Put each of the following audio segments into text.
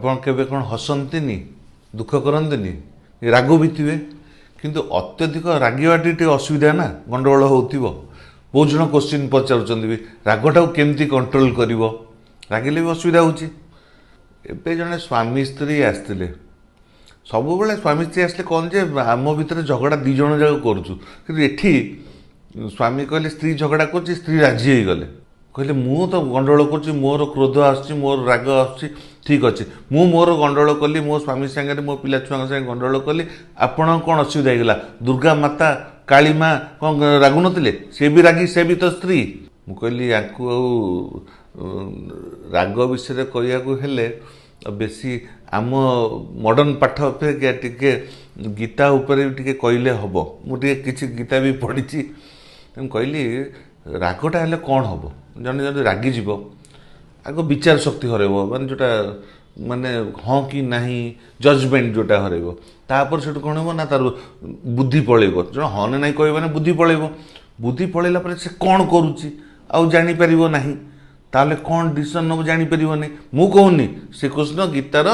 ଆପଣ କେବେ କ'ଣ ହସନ୍ତିନି, ଦୁଃଖ କରନ୍ତିନି, ରାଗ ବି ଥିବେ, କିନ୍ତୁ ଅତ୍ୟଧିକ ରାଗିବାଟି ଟିକେ ଅସୁବିଧା ନା, ଗଣ୍ଡଗୋଳ ହେଉଥିବ। ବହୁତ ଜଣ କୋଶ୍ଚିନ୍ ପଚାରୁଛନ୍ତି ବି, ରାଗଟାକୁ କେମିତି କଣ୍ଟ୍ରୋଲ କରିବ, ରାଗିଲେ ବି ଅସୁବିଧା ହେଉଛି। ଏବେ ଜଣେ ସ୍ୱାମୀ ସ୍ତ୍ରୀ ଆସିଥିଲେ। ସବୁବେଳେ ସ୍ୱାମୀ ସ୍ତ୍ରୀ ଆସିଲେ କ'ଣ ଯେ ଆମ ଭିତରେ ଝଗଡ଼ା ଦୁଇ ଜଣ ଯାକ କରୁଛୁ, କିନ୍ତୁ ଏଠି ସ୍ୱାମୀ କହିଲେ ସ୍ତ୍ରୀ ଝଗଡ଼ା କରୁଛି, ସ୍ତ୍ରୀ ରାଜି ହେଇଗଲେ। କହିଲେ ମୁଁ ତ ଗଣ୍ଡଗୋଳ କରୁଛି, ମୋର କ୍ରୋଧ ଆସୁଛି, ମୋର ରାଗ ଆସୁଛି, ଠିକ୍ ଅଛି, ମୁଁ ମୋର ଗଣ୍ଡଗୋଳ କଲି, ମୋ ସ୍ୱାମୀ ସାଙ୍ଗରେ ମୋ ପିଲା ଛୁଆଙ୍କ ସାଙ୍ଗେ ଗଣ୍ଡଗୋଳ କଲି, ଆପଣଙ୍କ କ'ଣ ଅସୁବିଧା ହେଇଗଲା? ଦୁର୍ଗା ମାତା କାଳୀ ମା କ'ଣ ରାଗୁନଥିଲେ? ସେ ବି ରାଗି, ସେ ବି ତ ସ୍ତ୍ରୀ। ମୁଁ କହିଲି ୟାଙ୍କୁ ଆଉ ରାଗ ବିଷୟରେ କହିବାକୁ ହେଲେ ବେଶୀ ଆମ ମଡ଼ର୍ଣ୍ଣ ପାଠ ଅପେକ୍ଷା ଟିକେ ଗୀତା ଉପରେ ବି ଟିକେ କହିଲେ ହେବ। ମୁଁ ଟିକେ କିଛି ଗୀତା ବି ପଢ଼ିଛି। ମୁଁ କହିଲି ରାଗଟା ହେଲେ କ'ଣ ହେବ? ଜଣେ ଯଦି ରାଗିଯିବ, ଆଗ ବିଚାର ଶକ୍ତି ହରାଇବ, ମାନେ ଯେଉଁଟା ମାନେ ହଁ କି ନାହିଁ ଜଜମେଣ୍ଟ ଯେଉଁଟା ହରାଇବ। ତାପରେ ସେଠୁ କ'ଣ ହେବ ନା ତାର ବୁଦ୍ଧି ପଳେଇବ। ଜଣେ ହଁ ନା ନାହିଁ କହିବ ମାନେ ବୁଦ୍ଧି ପଳେଇବ। ବୁଦ୍ଧି ପଳେଇଲା ପରେ ସେ କ'ଣ କରୁଛି ଆଉ ଜାଣିପାରିବ ନାହିଁ, ତାହେଲେ କ'ଣ ଡିସିସନ୍ ନେବ ଜାଣିପାରିବନି। ମୁଁ କହୁନି, ଶ୍ରୀକୃଷ୍ଣ ଗୀତାର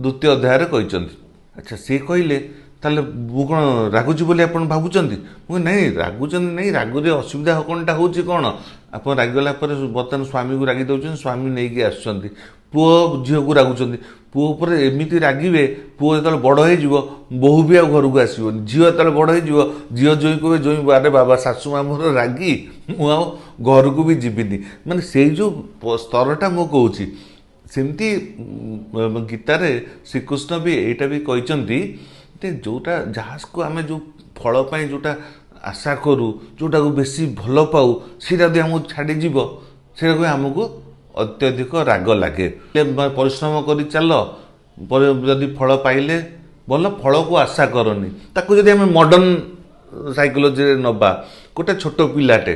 ଦ୍ୱିତୀୟ ଅଧ୍ୟାୟରେ କହିଛନ୍ତି। ଆଚ୍ଛା, ସିଏ କହିଲେ ତାହେଲେ ମୁଁ କ'ଣ ରାଗୁଛି ବୋଲି ଆପଣ ଭାବୁଛନ୍ତି? ମୁଁ ନାଇଁ, ରାଗୁଛନ୍ତି ନାଇଁ, ରାଗରେ ଅସୁବିଧା କ'ଣଟା ହେଉଛି? କ'ଣ ଆପଣ ରାଗିଗଲା ପରେ ବର୍ତ୍ତମାନ ସ୍ୱାମୀକୁ ରାଗି ଦେଉଛନ୍ତି, ସ୍ୱାମୀ ନେଇକି ଆସୁଛନ୍ତି, ପୁଅ ଝିଅକୁ ରାଗୁଛନ୍ତି, ପୁଅ ଉପରେ ଏମିତି ରାଗିବେ, ପୁଅ ଯେତେବେଳେ ବଡ଼ ହେଇଯିବ ବୋହୂ ବି ଆଉ ଘରକୁ ଆସିବନି, ଝିଅ ଯେତେବେଳେ ବଡ଼ ହେଇଯିବ ଝିଅ ଜୋଇଁ କହିବେ, ଜୋଇଁ ଆରେ ବାବା ଶାଶୁ ମା ମୋର ରାଗି, ମୁଁ ଆଉ ଘରକୁ ବି ଯିବିନି। ମାନେ ସେଇ ଯେଉଁ ସ୍ତରଟା ମୁଁ କହୁଛି, ସେମିତି ଗୀତାରେ ଶ୍ରୀକୃଷ୍ଣ ବି ଏଇଟା ବି କହିଛନ୍ତି ଯେ ଯେଉଁଟା ଯାହାକୁ ଆମେ ଯେଉଁ ଫଳ ପାଇଁ ଯେଉଁଟା ଆଶା କରୁ, ଯେଉଁଟାକୁ ବେଶୀ ଭଲ ପାଉ, ସେଇଟା ଯଦି ଆମକୁ ଛାଡ଼ିଯିବ, ସେଇଟାକୁ ଆମକୁ ଅତ୍ୟଧିକ ରାଗ ଲାଗେ। ପରିଶ୍ରମ କରି ଚାଲ, ଯଦି ଫଳ ପାଇଲେ ଭଲ, ଫଳକୁ ଆଶା କରନି। ତାକୁ ଯଦି ଆମେ ମଡ଼ର୍ଣ୍ଣ ସାଇକୋଲୋଜିରେ ନେବା, ଗୋଟେ ଛୋଟ ପିଲାଟେ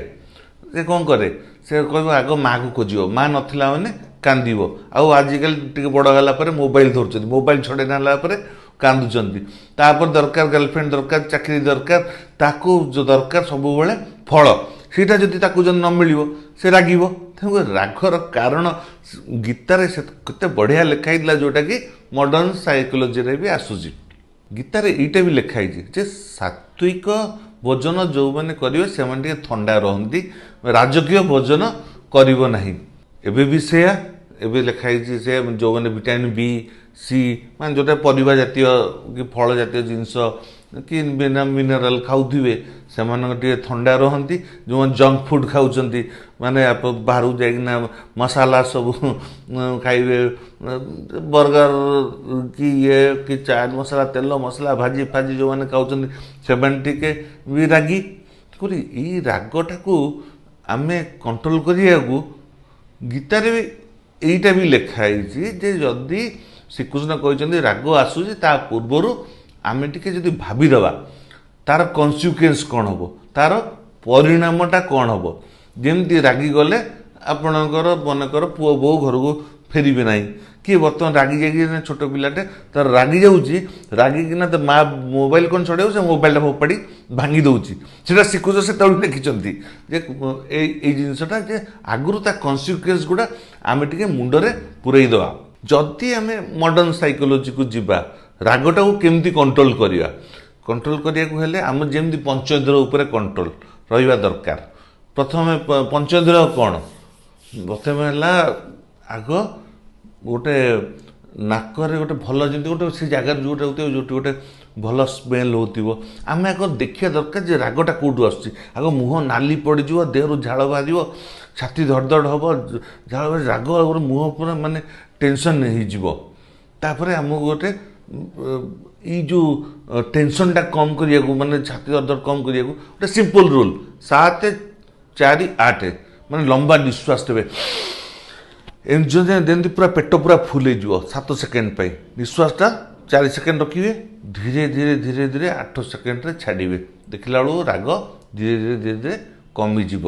ସେ କ'ଣ କରେ? ସେ କହିବ ଆଗ ମାଆକୁ ଖୋଜିବ, ମା ନଥିଲା ମାନେ କାନ୍ଦିବ। ଆଉ ଆଜିକାଲି ଟିକେ ବଡ଼ ହେଲା ପରେ ମୋବାଇଲ ଧରୁଛନ୍ତି, ମୋବାଇଲ ଛଡ଼େଇ ନେଲା ପରେ କାନ୍ଦୁଛନ୍ତି। ତାପରେ ଦରକାର ଗାର୍ଲଫ୍ରେଣ୍ଡ ଦରକାର, ଚାକିରି ଦରକାର, ତାକୁ ଯେଉଁ ଦରକାର ସବୁବେଳେ ଫଳ, ସେଇଟା ଯଦି ତାକୁ ଯଦି ନ ମିଳିବ ସେ ରାଗିବ। ତେଣୁ ରାଗର କାରଣ ଗୀତାରେ ସେ କେତେ ବଢ଼ିଆ ଲେଖା ହେଇଥିଲା, ଯେଉଁଟାକି ମଡ଼ର୍ଣ୍ଣ ସାଇକୋଲୋଜିରେ ବି ଆସୁଛି। ଗୀତାରେ ଏଇଟା ବି ଲେଖା ହେଇଛି ଯେ ସାତ୍ୱିକ ଭୋଜନ ଯେଉଁମାନେ କରିବେ ସେମାନେ ଟିକେ ଥଣ୍ଡା ରହନ୍ତି, ରାଜକୀୟ ଭୋଜନ କରିବ ନାହିଁ। ଏବେ ବି ସେୟା, ଏବେ ଲେଖା ହେଇଛି ସେ ଯେଉଁମାନେ ଭିଟାମିନ୍ ବି ସି, ମାନେ ଯେଉଁଟା ପରିବା ଜାତୀୟ କି ଫଳ ଜାତୀୟ ଜିନିଷ କି ବିନା ମିନେରାଲ ଖାଉଥିବେ, ସେମାନଙ୍କ ଟିକେ ଥଣ୍ଡା ରହନ୍ତି। ଯେଉଁମାନେ ଜଙ୍କ ଫୁଡ଼୍ ଖାଉଛନ୍ତି, ମାନେ ବାହାରକୁ ଯାଇକିନା ମସଲା ସବୁ ଖାଇବେ, ବର୍ଗର କି ଇଏ କି ଚାଟ୍ ମସଲା, ତେଲ ମସଲା, ଭାଜି ଫାଜି ଯେଉଁମାନେ ଖାଉଛନ୍ତି, ସେମାନେ ଟିକେ ବି ରାଗି। ତେଣୁକରି ଏଇ ରାଗଟାକୁ ଆମେ କଣ୍ଟ୍ରୋଲ କରିବାକୁ ଗୀତାରେ ବି ଏଇଟା ବି ଲେଖା ହେଇଛି ଯେ ଯଦି ଶ୍ରୀକୃଷ୍ଣ କହିଛନ୍ତି ରାଗ ଆସୁଛି, ତା ପୂର୍ବରୁ ଆମେ ଟିକେ ଯଦି ଭାବିଦେବା ତାର କନସିକ୍ୱେନ୍ସ କ'ଣ ହେବ, ତାର ପରିଣାମଟା କ'ଣ ହେବ। ଯେମିତି ରାଗିଗଲେ ଆପଣଙ୍କର ମନେକର ପୁଅ ବୋହୂ ଘରକୁ ଫେରିବେ ନାହିଁ, କିଏ ବର୍ତ୍ତମାନ ରାଗି ଯାଇକି ଛୋଟ ପିଲାଟେ ତାର ରାଗି ଯାଉଛି, ରାଗିକିନା ତା ମା ମୋବାଇଲ କ'ଣ ଛଡ଼େଇବ, ସେ ମୋବାଇଲଟା ଫୋପାଡ଼ି ଭାଙ୍ଗି ଦେଉଛି। ସେଇଟା ଶ୍ରୀକୃଷ୍ଣ ସେତେବେଳେ ଲେଖିଛନ୍ତି ଯେ ଏଇ ଜିନିଷଟା ଯେ ଆଗରୁ ତା କନସିକ୍ୱେନ୍ସ ଗୁଡ଼ା ଆମେ ଟିକେ ମୁଣ୍ଡରେ ପୁରେଇ ଦେବା। ଯଦି ଆମେ ମଡ଼ର୍ଣ୍ଣ ସାଇକୋଲୋଜିକୁ ଯିବା, ରାଗଟାକୁ କେମିତି କଣ୍ଟ୍ରୋଲ କରିବା? କଣ୍ଟ୍ରୋଲ କରିବାକୁ ହେଲେ ଆମେ ଯେମିତି ପଞ୍ଚେନ୍ଦ୍ରିୟ ଉପରେ କଣ୍ଟ୍ରୋଲ ରହିବା ଦରକାର। ପ୍ରଥମେ ପଞ୍ଚେନ୍ଦ୍ରିୟ କ'ଣ? ପ୍ରଥମେ ହେଲା ଆଗ ଗୋଟେ ନାକରେ ଗୋଟେ ଭଲ, ଯେମିତି ଗୋଟେ ସେ ଜାଗାରେ ଯେଉଁଟା ହେଉଥିବ, ଯେଉଁଠି ଗୋଟେ ଭଲ ସ୍ମେଲ୍ ହେଉଥିବ, ଆମେ ଆଗ ଦେଖିବା ଦରକାର ଯେ ରାଗଟା କେଉଁଠୁ ଆସୁଛି। ଆଗ ମୁହଁ ନାଲି ପଡ଼ିଯିବ, ଦେହରୁ ଝାଳ ବାହାରିବ, ଛାତି ଧଡ଼ ଧଡ଼ ହେବ, ଝାଳ ବାହାରି ରାଗ ଗୋଟେ ମୁହଁ ପୁରା ମାନେ ଟେନସନ୍ ହେଇଯିବ। ତାପରେ ଆମକୁ ଗୋଟେ ଏଇ ଯେଉଁ ଟେନସନ୍ଟା କମ୍ କରିବାକୁ, ମାନେ ଛାତି ଧଡ଼ ଧଡ଼ କମ୍ କରିବାକୁ ଗୋଟେ ସିମ୍ପଲ୍ ରୁଲ୍ 7 4 8, ମାନେ ଲମ୍ବା ନିଶ୍ୱାସ ନେବେ, ଏମିତି ଯେମିତି ପୁରା ପେଟ ପୁରା ଫୁଲ୍ ହେଇଯିବ 7 ସେକେଣ୍ଡ ପାଇଁ। ନିଶ୍ୱାସଟା 4 ସେକେଣ୍ଡ ରଖିବେ, ଧୀରେ ଧୀରେ ଧୀରେ ଧୀରେ 8 ସେକେଣ୍ଡରେ ଛାଡ଼ିବେ। ଦେଖିଲା ବେଳକୁ ରାଗ ଧୀରେ ଧୀରେ ଧୀରେ ଧୀରେ କମିଯିବ।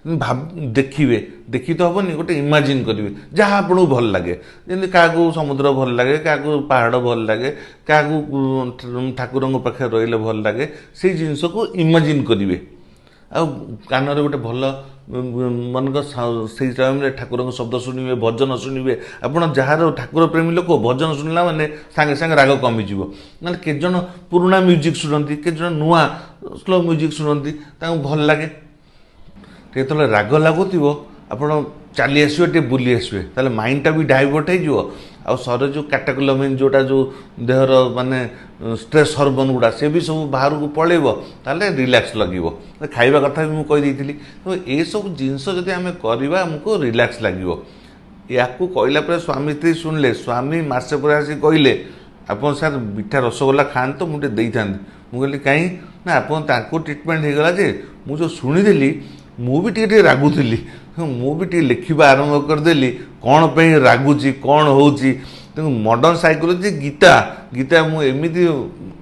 ଦେଖିବେ, ଦେଖି ତ ହେବନି, ଗୋଟେ ଇମାଜିନ୍ କରିବେ ଯାହା ଆପଣଙ୍କୁ ଭଲ ଲାଗେ। ଯେମିତି କାହାକୁ ସମୁଦ୍ର ଭଲ ଲାଗେ, କାହାକୁ ପାହାଡ଼ ଭଲ ଲାଗେ, କାହାକୁ ଠାକୁରଙ୍କ ପାଖରେ ରହିଲେ ଭଲ ଲାଗେ, ସେଇ ଜିନିଷକୁ ଇମାଜିନ୍ କରିବେ। ଆଉ କାନରେ ଗୋଟେ ଭଲ ମନେକର ସେଇ ଟାଇମ୍ରେ ଠାକୁରଙ୍କ ଶବ୍ଦ ଶୁଣିବେ, ଭଜନ ଶୁଣିବେ। ଆପଣ ଯାହାର ଠାକୁର ପ୍ରେମୀ ଲୋକ, ଭଜନ ଶୁଣିଲା ମାନେ ସାଙ୍ଗେ ସାଙ୍ଗେ ରାଗ କମିଯିବ। ନହେଲେ କେତେଜଣ ପୁରୁଣା ମ୍ୟୁଜିକ୍ ଶୁଣନ୍ତି, କେତେଜଣ ନୂଆ ସ୍ଲୋ ମ୍ୟୁଜିକ୍ ଶୁଣନ୍ତି, ତାଙ୍କୁ ଭଲ ଲାଗେ। ଯେତେବେଳେ ରାଗ ଲାଗୁଥିବ, ଆପଣ ଚାଲି ଆସିବେ, ଟିକେ ବୁଲି ଆସିବେ, ତାହେଲେ ମାଇଣ୍ଡଟା ବି ଡାଇଭର୍ଟ ହେଇଯିବ। ଆଉ ଶରୀର ଯେଉଁ କ୍ୟାଟାକୋଲାମିନ୍, ଯେଉଁଟା ଯେଉଁ ଦେହର ମାନେ ଷ୍ଟ୍ରେସ୍ ହରମୋନ୍ ଗୁଡ଼ା, ସେ ବି ସବୁ ବାହାରକୁ ପଳେଇବ, ତାହେଲେ ରିଲାକ୍ସ ଲାଗିବ। ଖାଇବା କଥା ବି ମୁଁ କହିଦେଇଥିଲି। ତ ଏସବୁ ଜିନିଷ ଯଦି ଆମେ କରିବା, ଆମକୁ ରିଲାକ୍ସ ଲାଗିବ। ୟାକୁ କହିଲା ପରେ ସ୍ୱାମୀ ସ୍ତ୍ରୀ ଶୁଣିଲେ। ସ୍ୱାମୀ ମାସେ ପରେ ଆସି କହିଲେ, "ଆପଣ ସାର୍ ମିଠା ରସଗୋଲା ଖାଆନ୍ତି ତ, ମୁଁ ଟିକେ ଦେଇଥାନ୍ତି।" ମୁଁ କହିଲି, "କାହିଁ?" ନା, ଆପଣ ତାଙ୍କୁ ଟ୍ରିଟମେଣ୍ଟ ହେଇଗଲା ଯେ ମୁଁ ଯେଉଁ ଶୁଣିଦେଲି, ମୁଁ ବି ଟିକେ ଟିକେ ରାଗୁଥିଲି, ମୁଁ ବି ଟିକେ ଲେଖିବା ଆରମ୍ଭ କରିଦେଲି, କ'ଣ ପାଇଁ ରାଗୁଛି, କ'ଣ ହେଉଛି। ତେଣୁ ମଡ଼ର୍ଣ୍ଣ ସାଇକୋଲୋଜି, ଗୀତା ଗୀତା ମୁଁ ଏମିତି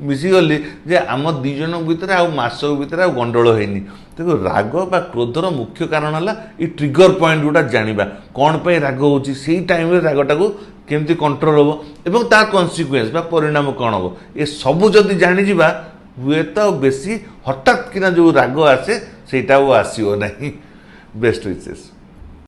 ମିଶିଗଲି ଯେ ଆମ ଦୁଇ ଜଣଙ୍କ ଭିତରେ ଆଉ ମାସକ ଭିତରେ ଆଉ ଗଣ୍ଡଗୋଳ ହେଇନି। ତେଣୁ ରାଗ ବା କ୍ରୋଧର ମୁଖ୍ୟ କାରଣ ହେଲା ଏଇ ଟ୍ରିଗର ପଏଣ୍ଟ ଗୁଡ଼ା ଜାଣିବା, କ'ଣ ପାଇଁ ରାଗ ହେଉଛି, ସେଇ ଟାଇମ୍ରେ ରାଗଟାକୁ କେମିତି କଣ୍ଟ୍ରୋଲ ହେବ ଏବଂ ତାର କନସିକ୍ୱେନ୍ସ ବା ପରିଣାମ କ'ଣ ହେବ, ଏ ସବୁ ଯଦି ଜାଣିଯିବା, ହୁଏତ ଆଉ ବେଶୀ ହଠାତ୍ କିନା ଯେଉଁ ରାଗ ଆସେ, ସେଇଟା ଆଉ ଆସିବ ନାହିଁ। Best wishes.